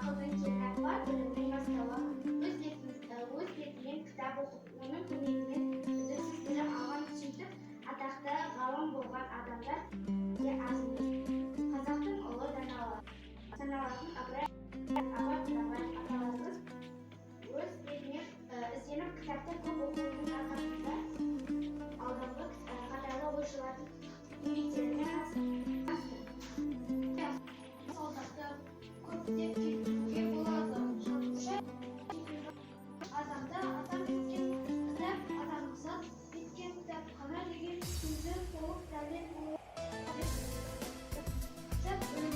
Ақылдың кені, бар білімнің бастауы. Өз бетімен кітап оқып, оның көмегімен үздіксіз білім алған, сөйтіп атақты ғалым болған адамдар де аз емес. Қазақтың ұлы даналары саналатын Ыбырай Абай Құнанбаев аталарымыз өз бетімен ізденіп, кітапты көп оқудың арқасында алдыңғы қатарлы ойшылардың еңбектерімен танысты. Мысалдарды көптеп келтіруге болады. Жазушы адамды адам еткен кітап, адамзат еткен кітапхана деген сөзі толық дәлел болады. Кітап білім,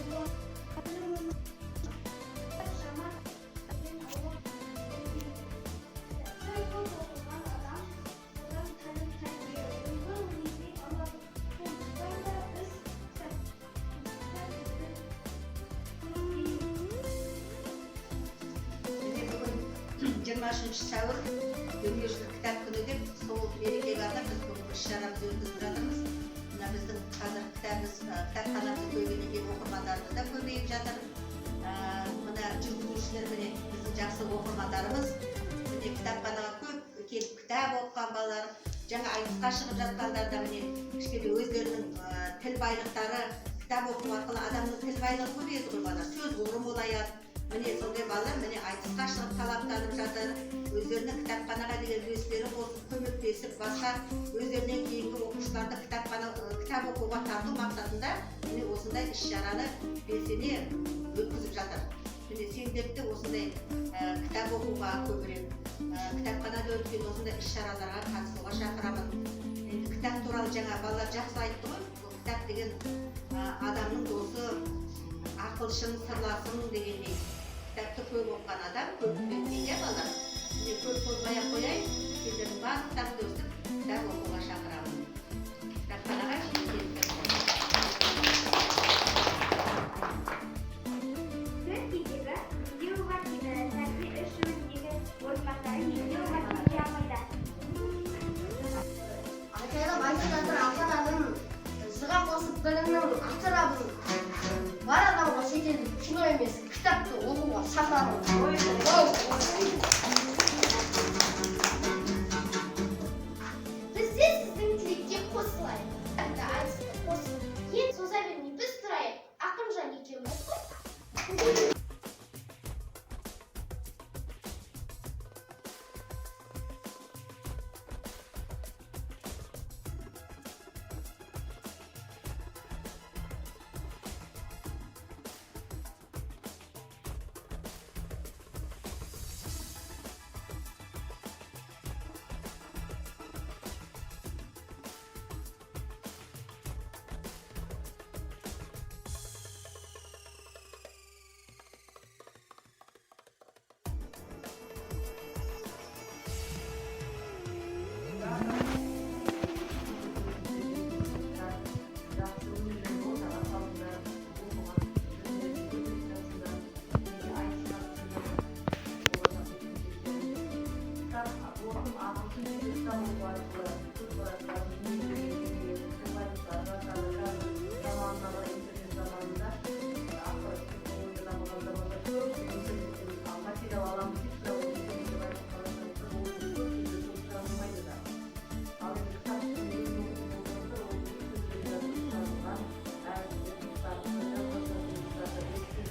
жаман аулақ. Кітапты көп оқыған адам одан тәлім тәрбие, үлгі өнеге алады. Сондықтан да біз кітап біздің. Міне, бүгін 23 сәуір, Дүниежүзілік кітап күні деп, сол мерекеге арнап біз бүгінгі іс шарамызды өткізіп жатырмыз. Мына біздің қазір кітабымыз, кітапханамыз көбейгеннен кейін оқырмандарымыз да көбейіп жатыр. Мына жүргізушілер, міне, біздің жақсы оқырмандарымыз. Міне, кітапханаға көп келіп кітап оқыған балалар, жаңа айтысқа шығып жатқандар да, міне, кішкене өздерінің тіл байлықтары, кітап оқу арқылы адамның тіл байлығы көбейеді ғой, балалар, сөз қоры молаяды. Міне, сондай балалар, міне, айтысқа шығып талаптанып жатыр. Өздерінің кітапханаға деген үлестерін қосып, көмектесіп, басқа өздерінен кейінгі оқушыларды кітапхана, кітап оқуға тарту мақсатында, міне, осындай іс шараны белсене өткізіп жатыр. Міне, сендерді де осындай кітап оқуға көбірек, кітапханада өткен осындай іс шараларға қатысуға шақырамын. Енді кітап туралы жаңа балалар жақсы айтты ғой. Бұл кітап деген адамның досы, ақылшың, сырласың дегендей. Кітапты көп оқыған адам көп біледі дейді, иә, балалар? Міне, көп созбай ақ қояйын, сендердің барлықтарыңды өстіп кітап оқуға шақырамын, кітапханаға жиі келіңдер. Сөз кезегі Медеуова тәрбие іс жөніндегі орынбасары Медеуова Кенже апайда. Айтайық, айтып жатыр ата-ананың жыға қосып білімнің атырабын. Бар адамға шетелдік кино емес, кітапты оқуға шақырамын. Біз де сіздің тілекке қосылайық. Айтысты қосып, енді соза бермей біз тұрайық. Ақынжан екеуміз қой. Жақсы өнерлерді ортаға салыңдар, оқыған білімдерді көтеріп неге айтысқа түсіңдер, болашақ жеткіншектеріміз. Кітап оқып, ағылшын тілі, кітап оқу арқылы көзқарастарын кеңейеді, тіл байлықтары артады. Қазір заманына қарай, интернет заманында, ақпарат технология дамыған заманда көбісі интернеттен материал аламыз дейді, бірақ ол интернетте байқап қарасаңыздар, ол көп жерде дұрыс жазылмайды да. Ал енді кітаптың өзін оқитын болсаңыздар, ол сөздер дұрыс жазылған, әріптер дұрыс, жазбаша жұмыстарда беттер,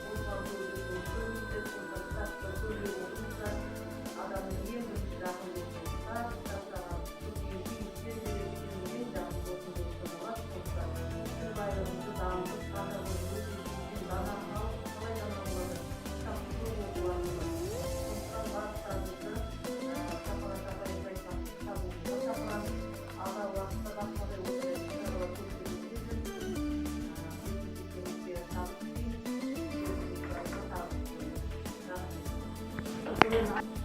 осыған көбірек көрмейсіздер. Сондықтан кітапты көбірек оқыңыздар. Адамның ең бірінші жақын досы кітап. Кітап саған көптеген кеңестер береді, сенің ең жақын досың болып саналады. Сондықтан тіл байлығыңызды дамытып, қазақ өте дана халық. Қалай дана болады? Кітапты көп оқу арқылы. Сондықтан барлықтарыңызды, Шапағат апайымыз айтпақшы, кітап оқуға шақырамыз. Алдағы уақытта басқа да осындай іс шаралар көптеп өткен жөн. Табыс тілейміз, жұмыстарыңызға табыс тілейміз. Рахмет.